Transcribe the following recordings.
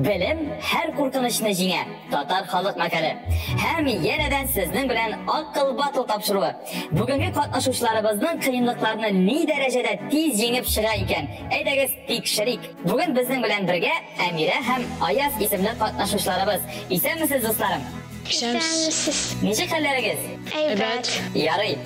Белем һәр куркынычны җиңә. Татар халык мәкале. Һәм янәдән сезнең белән Акыл батл тапшыруы. Бүгенге катнашучыларыбызның кыенлыкларны ни дәрәҗәдә тиз җиңеп чыга икән? Әйдәгез, тикшерик. Бүген безнең белән бергә Әмирә һәм Аяз исемле катнашучыларыбыз. Исәнмесез, дусларым? Исәнмесез. Ничек хәлләрегез? Әйбәт. Ярый.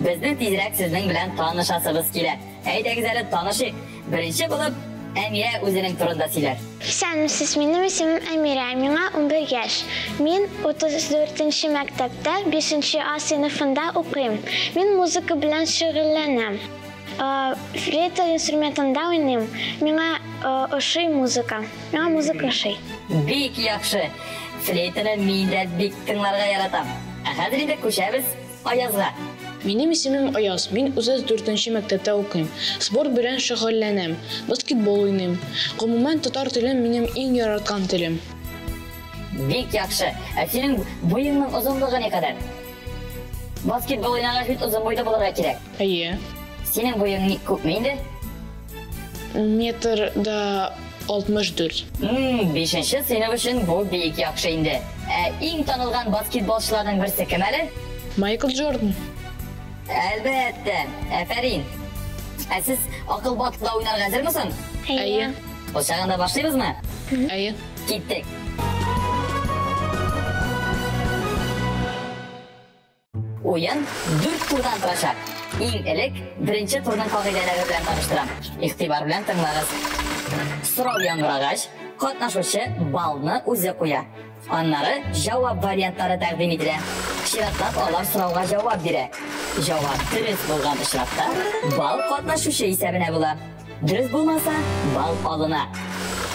Безнең тизрәк сезнең белән танышасыбыз килә. Әйдәгез әле танышыйк. Беренче булып Әмирә үзенең турында сөйләр. Исәнмесез, минем исемем Әмирә, миңа 11 яшь. Мин 34 мәктәптә 5 А сыйныфында укыйм. Мин музыка белән шөгыльләнәм. Флейта инструментында уйныйм. Миңа ошый музыка. Миңа музыка ошый. Бик яхшы. Флейтаны мин дә бик тыңларга яратам. Ә хәзер инде күчәбез Аязга. Минем исемем Аяз. Мин 34 мәктәптә укыйм. Спорт белән шөгыльләнәм. Баскетбол уйныйм. Гомумән, татар телем минем иң яраткан телем. Бик яхшы. Ә синең буеңның озынлыгы никадәр? Баскетбол уйнагач бит озын буйлы булырга кирәк. Әйе. Синең буең күпме инде? Метр да 64. 5 сыйныф өчен бу бик яхшы инде. Ә иң танылган баскетболчыларның берсе кем әле? Майкл Джордан. Әлбәттә. Афәрин. Ә сез акыл батлда уйнарга әзерме соң? Әйе. Ул чагында башлыйбызмы? Әйе. Киттек. Уен 4 турдан торачак. Иң элек беренче турның кагыйдәләре белән таныштырам. Игътибар белән тыңлагыз. Сорау яңгырагач, катнашучы баллны үзе куя. Аннары җавап вариантлары тәкъдим ителә. Чиратлап алар сорауга җавап бирә. Җавап дөрес булган очракта балл катнашучы исәбенә була. Дөрес булмаса, балл алына.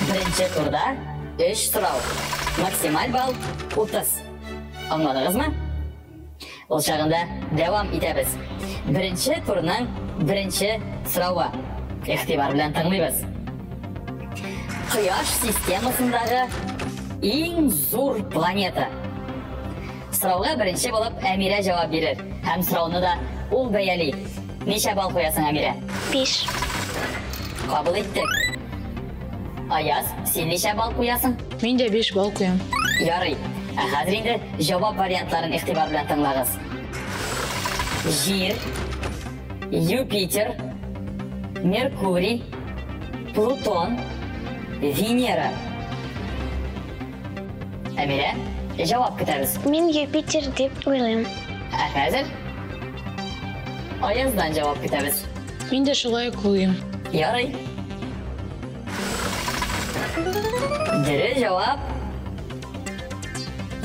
Беренче турда 3 сорау. Максималь балл 30. Аңладыгызмы? Ул чагында дәвам итәбез. Беренче турның беренче соравы. Игътибар белән тыңлыйбыз. Кояш системасындагы иң зур планета. Сорауга беренче булып Әмирә җавап бирер. Һәм сорауны да ул бәяли. Ничә балл куясың, Әмирә? 5. Кабул иттек. Аяз, син ничә балл куясың? Мин дә 5 балл куям. Ярый. Ә хәзер инде җавап вариантларын игътибар белән тыңлагыз. Җир, Юпитер, Меркурий, Плутон, Венера. Әмирә, җавап көтәбез. Мин Юпитер дип уйлыйм. Ә хәзер Аяздан җавап көтәбез. Мин дә шулай ук уйлыйм. Ярый. Дөрес җавап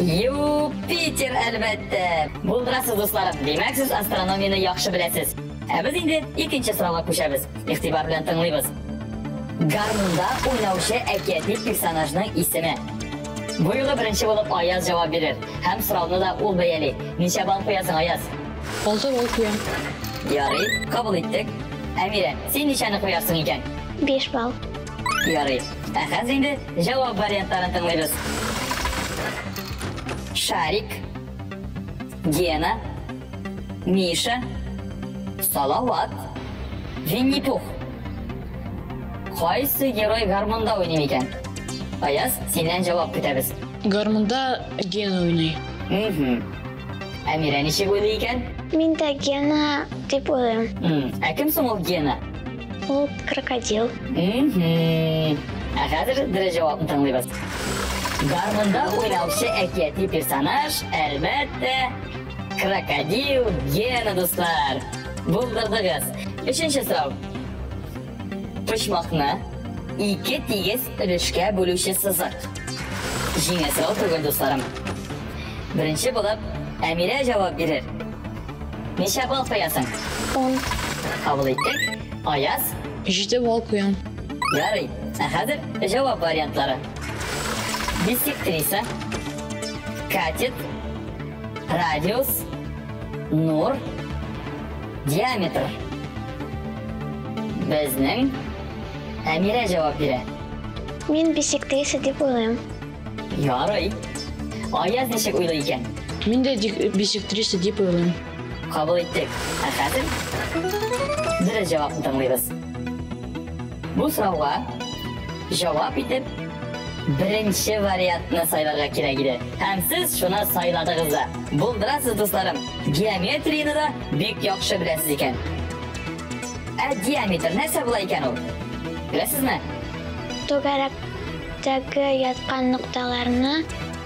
Юпитер, әлбәттә. Булдырасыз, дусларым. Димәк, сез астрономияне яхшы беләсез. Ә без инде икенче сорауга күчәбез. Игътибар белән тыңлыйбыз. Гармунда уйнаучы әкияти персонажның исеме. Бу юлы беренче булып Аяз җавап бирер. Һәм сорауны да ул бәяли. Ничә балл куясың, Аяз? 6 балл куям. Ярый, кабул иттек. Әмирә, син ничәне куярсың икән? 5 балл. Ярый. Ә хәзер инде җавап вариантларын тыңлыйбыз. Шарик, Гена, Миша, Салават, Винни-Пух. Кайсы герой гармунда уйный икән? Аяз, синнән җавап көтәбез. Гармунда Гена уйный. Әмирә ничек уйлый икән? Мин дә Гена дип уйлыйм. Ә кем соң ул Гена? Ул крокодил. Ә хәзер дөрес җавапны тыңлыйбыз. Гармунда уйнаучы әкияти персонаж, әлбәттә, крокодил Гена, дуслар. Булдырдыгыз. Өченче сорау. Почмакны ике тигез өлешкә бүлүче сызык. Җиңел сорау түгел, дусларым. Беренче булып Әмирә җавап бирер. Ничә балл куясың? 10. Кабул иттек. Аяз? 7 балл куям. Ярый. Ә хәзер җавап вариантлары. Биссектриса, катет, радиус, нур, диаметр. Безнең Әмирә җавап бирә. Мин биссектриса дип уйлыйм. Ярый. Аяз ничек уйлый икән? Мин дә биссектриса дип уйлыйм. Кабул иттек. Ә хәзер дөрес җавапны тыңлыйбыз. Бу сорауга җавап итеп Беренче вариантны сайларга кирәк иде. Һәм сез шуны сайладыгыз да. Булдырасыз, дусларым. Геометрияне дә бик яхшы беләсез икән. Ә диаметр нәрсә була икән ул? Беләсезме? Түгәрәктәге яткан нокталарны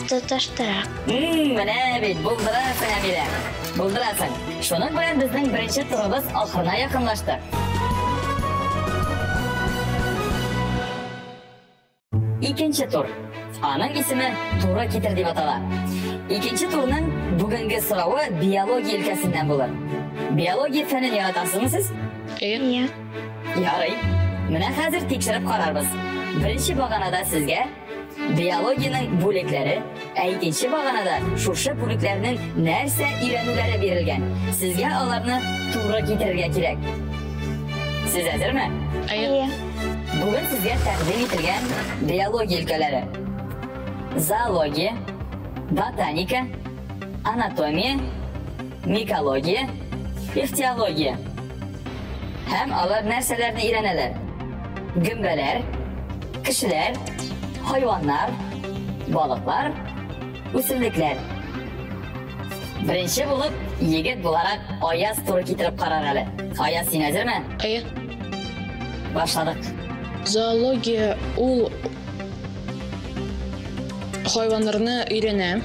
тоташтыра. Менә бит, булдырасың, Әмирә. Булдырасың. Шуның белән безнең беренче турыбыз ахырына якынлашты. Икенче тур. Аның исеме Туры китер дип атала. Икенче турның бүгенге соравы биология өлкәсеннән булыр. Биология фәнен яратасызмы сез? Әйе. Ярый. Менә хәзер тикшереп карарбыз. Беренче баганада сезгә биологиянең бүлекләре, ә икенче баганада шушы бүлекләрнең нәрсә өйрәнүләре бирелгән. Сезгә аларны туры китерергә кирәк. Сез әзерме? Әйе. Бүген сезгә тәкъдим ителгән биология өлкәләре. Зоология, ботаника, анатомия, микология, ихтиология. Һәм алар нәрсәләрне өйрәнәләр? Гөмбәләр, кешеләр, хайваннар, балыклар, үсемлекләр. Беренче булып, егет буларак Аяз туры китереп карар әле. Аяз, син әзерме? Әйе. Башладык. Зоология ул хайваннарны өйрәнә.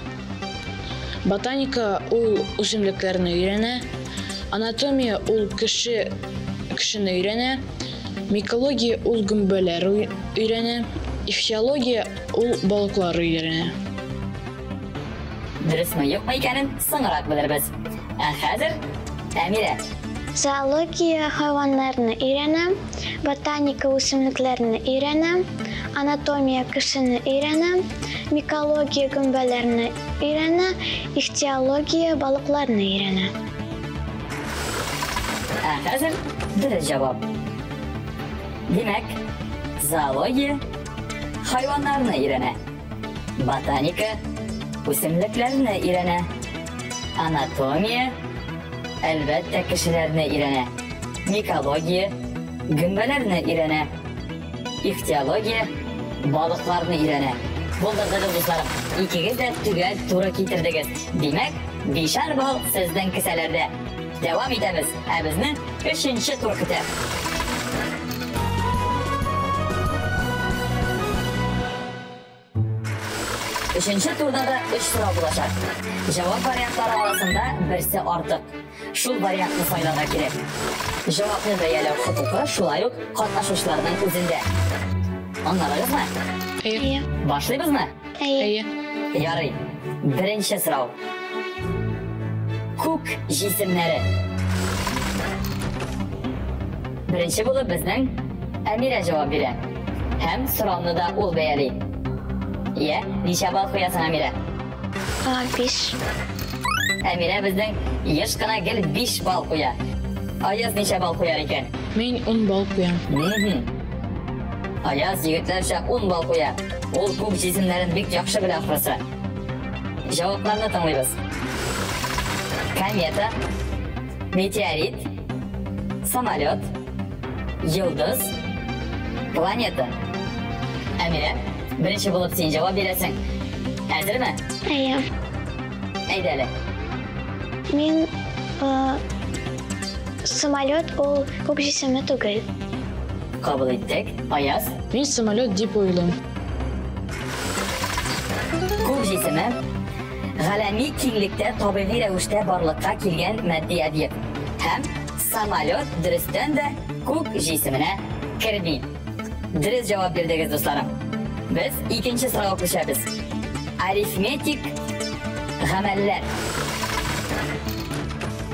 Ботаника ул үсемлекләрне өйрәнә. Анатомия ул кеше кешене өйрәнә. Микология ул гөмбәләр өйрәнә. Ихтиология ул балыклар өйрәнә. Дөресме, юкмы икәнен соңрак белербез. Ә хәзер Әмирә. Зоология хайваннарны өйрәнә, ботаника үсемлекләрне өйрәнә, анатомия кешене өйрәнә, микология гөмбәләрне өйрәнә, ихтиология балыкларны өйрәнә. Ә хәзер дөрес җавап. Димәк, зоология хайваннарны өйрәнә. Ботаника үсемлекләрне өйрәнә. Анатомия әлбәттә кешеләрне өйрәнә. Микология гөмбәләрне өйрәнә. Ихтиология балыкларны өйрәнә. Булдырдыгыз, дусларым. Икегез дә төгәл туры китердегез. Димәк, бишәр балл сезнең кесәләрдә. Дәвам итәбез. Ә безне өченче тур көтә. Өченче турда да өч сорау булачак. Җавап вариантлары арасында берсе артык. Шул вариантны сайларга кирәк. Җавапны бәяләү хокукы шулай ук катнашучыларның үзендә. Аңладыгызмы? Әйе. Башлыйбызмы? Әйе. Ярый. Беренче сорау. Күк җисемнәре. Беренче булып безнең Әмирә җавап бирә. Һәм сорауны да ул бәяли. Йә, ничә балл куясың, Әмирә? 5. Әмирә безнең еш кына гел 5 балл куя. Аяз ничә балл куяр икән? Мин 10 балл куям. Аяз егетләрчә 10 балл куя. Ул күк җисемнәрен бик яхшы белә ахрысы. Җавапларны тыңлыйбыз. Комета, метеорит, самолет, йолдыз, планета. Әмирә, беренче булып син җавап бирәсең. Әзерме? Әйе. Әйдә әле. Мин самолет ул күк җисеме түгел. Кабул иттек. Аяз? Мин самолет дип уйлыйм. Күк җисеме галәми киңлектә табигый рәвештә барлыкка килгән матди объект. Һәм самолет дөрестән дә күк җисеменә керми. Дөрес җавап бирдегез, дусларым. Без икенче сорауга күчәбез. Арифметик гамәлләр.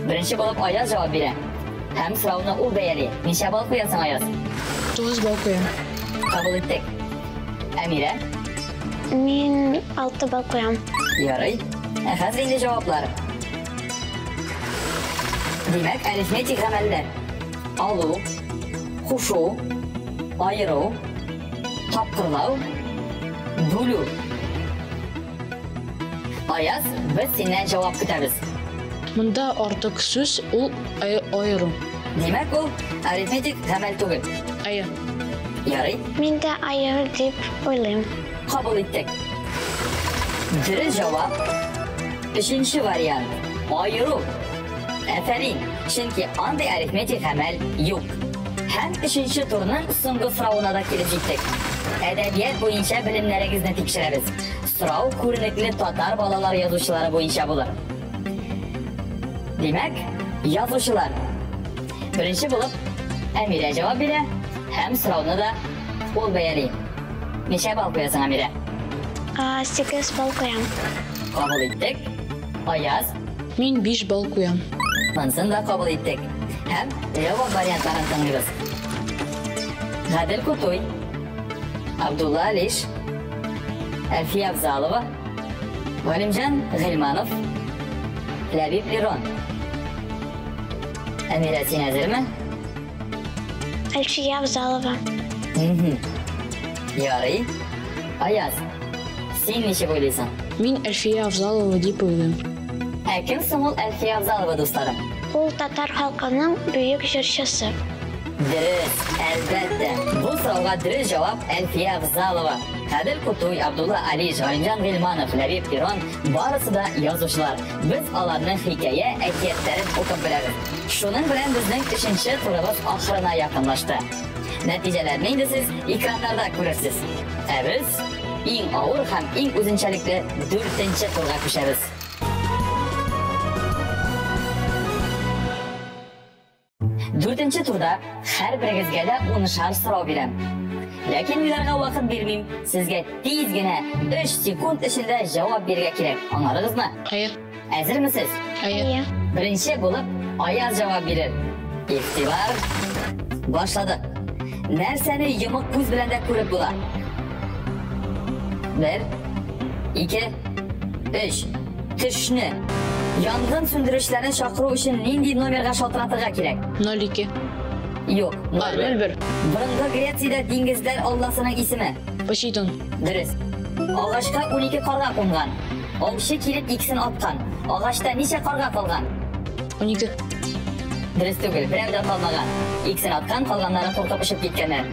Беренче булып Аяз җавап бирә. Һәм сорауны ул бәяли. Ничә балл куясың, Аяз? 9 балл куям. Кабул иттек. Әмирә? Мин 6 балл куям. Ярый. Ә хәзер инде җаваплар. Димәк, арифметик гамәлләр. Алу, кушу, аеру, тапкырлау, бүлү. Аяз, без синнән җавап көтәбез. Монда артык сүз ул аеру. Димәк, ул арифметик гамәл түгел. Әйе. Ярый. Мин дә аеру дип уйлыйм. Кабул иттек. Дөрес җавап өченче вариант. Аеру. Әфәрин, чөнки андый арифметик гамәл юк. Һәм өченче турның соңгы соравына да килеп җиттек. Әдәбият буенча белемнәрегезне тикшерәбез. Сорау күренекле татар балалар язучылары буенча булыр. Димәк, язучылар. Беренче булып Әмирә җавап бирә һәм сорауны да ул бәяли. Ничә балл куясың, Әмирә? 8 балл куям. Кабул иттек. Аяз. Мин 5 балл куям. Монысын да кабул иттек. Һәм җавап вариантларын тыңлыйбыз. Гадел Кутуй, Абдулла Алиш, Әлфия Абзалова, Галимҗан Гыйльманов, Ләбиб Лерон. Әмирә, син әзерме? Әлфия Абзалова. Ярый. Аяз, син ничек уйлыйсың? Мин Әлфия Авзалова дип уйлыйм. Ә кем соң ул Әлфия Авзалова, дусларым? Ул татар халкының бөек җырчысы. Дөрес, әлбәттә. Бу сорауга дөрес җавап Әлфия Авзалова. Гадел Кутуй, Абдулла Алиш, Галимҗан Гыйльманов, Ләбиб Лерон барысы да язучылар. Без аларның хикәя, әкиятләрен укып беләбез. Шуның белән безнең өченче турыбыз ахырына якынлашты. Нәтиҗәләрне инде сез экраннарда күрерсез. Ә без иң авыр һәм иң үзенчәлекле дүртенче турга күчәбез. Дүртенче турда һәрберегезгә дә унышар сорау бирәм. Ләкин уйларга вакыт бирмим. Сезгә тиз генә 3 секунд эчендә җавап бирергә кирәк. Аңладыгызмы? Әйе. Әзермесез? Әйе. Беренче булып Аяз җавап бирер. Игътибар! Башладык. Нәрсәне йомык күз белән дә күреп була? Бер, ике, өч. Төшне. Янгын сүндерүчеләрне чакыру өчен нинди номерга шалтыратырга кирәк? 02. Юк, 01. 01. Борынгы Грециядә диңгезләр алласының исеме? Посейдон. Дөрес. Агачка 12 карга кунган. Аучы килеп икесен аткан. Агачта ничә карга калган? 12. Дөрес түгел, берәү дә калмаган. Икесен аткан, калганнары куркып очып киткәннәр.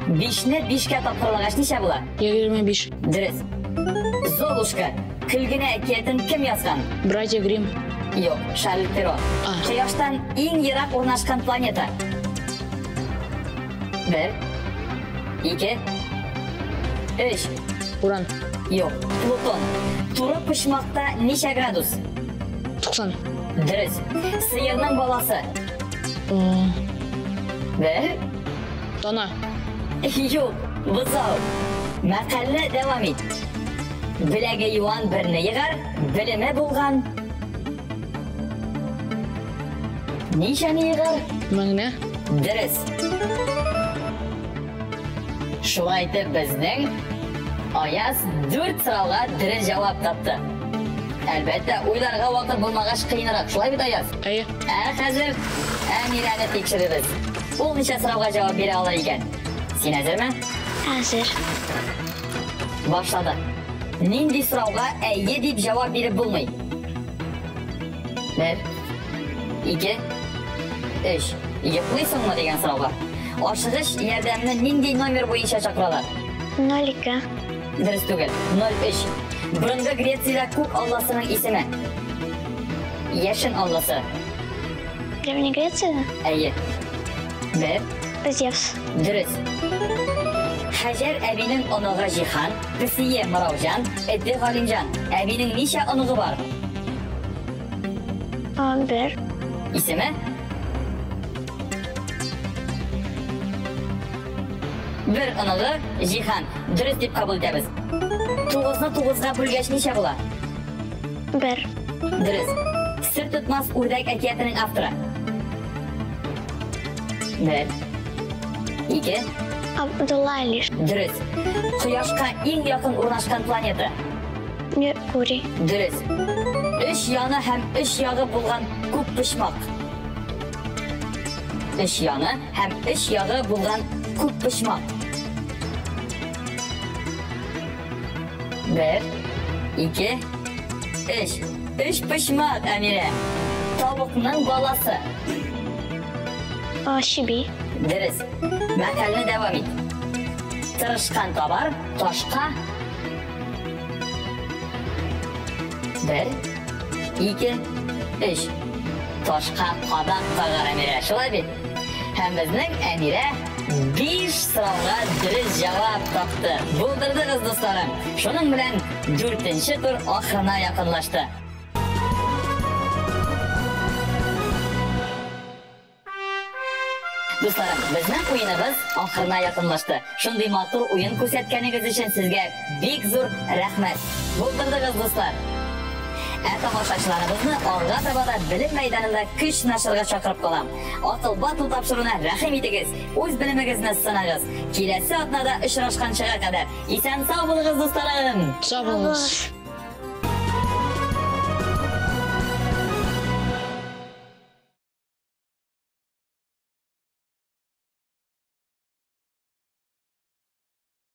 Бишне бишкә тапкырлагач ничә була? 25. Дөрес. Золушка, Көлгенә әкиятен кем язган? Братья Гримм. Юк, Шарль Перро. Кояштан иң ерак урнашкан планета. Бер, ике, өч. Уран. Юк, Плутон. Туры почмакта ничә градус? 90. Дөрес. Сыерның баласы. Бер. Тана. Юк, бозау. Мәкальне дәвам ит. Беләге юан берне егар, белеме булган. Ничәне егар? Меңне. Дөрес. Шулай итеп безнең Аяз дүрт сорауга дөрес җавап тапты. Әлбәттә, уйларга вакыт булмагач кыенрак. Шулай бит, Аяз? Әйе. Ә хәзер Әмирәне тикшеребез. Ул ничә сорауга җавап бирә алыр икән? Син әзерме? Әзер. Башладык. Нинди сорауга әйе дип җавап биреп булмый? Бер, ике, өч. Йоклыйсыңмы дигән сорауга. Ашыгыч ярдәмне нинди номер буенча чакыралар? 02. Дөрес түгел. 03. Борынгы Грециядә күк алласының исеме? Яшен алласы. Древняя Греция? Әйе. Бер. Зевс. Дөрес. Хәҗәр әбинең оныгы Җиһан, песие Мырауҗан, эте Галимҗан. Әбинең ничә оныгы бар? Бер. Исеме? Бер оныгы Җиһан. Дөрес дип кабул итәбез. Тугызны тугызга бүлгәч ничә була? Бер. Дөрес. Сер тотмас үрдәк әкиятенең авторы. Бер. Ике. Абдулла Алиш. Дөрес. Кояшка иң якын урнашкан планета. Меркурий. Дөрес. Өч яны һәм өч ягы булган күп почмак. Өч яны һәм өч ягы булган күп почмак. Бер, ике, өч. Өч почмак, Әмирә. Тавыкның баласы. Чеби. Дөрес. Мәкальне дәвам ит. Тырышкан табар, ташка. Бер, ике, өч. Ташка кадак кагар Әмирә, шулай бит? Һәм безнең Әмирә биш сорауга дөрес җавап тапты. Булдырдыгыз, дусларым! Шуның белән дүртенче тур ахырына якынлашты. Дусларым, безнең уеныбыз ахырына якынлашты. Шундый матур уен күрсәткәнегез өчен сезгә бик зур рәхмәт. Булдырдыгыз, дуслар! Ә тамашачыларыбызны алга таба да белем мәйданында көч сынашырга чакырып калам. Акыл батл тапшыруына рәхим итегез, үз белемегезне сынагыз. Киләсе атнада очрашканчыга кадәр исән-сау булыгыз, дусларым! Сау булыгыз!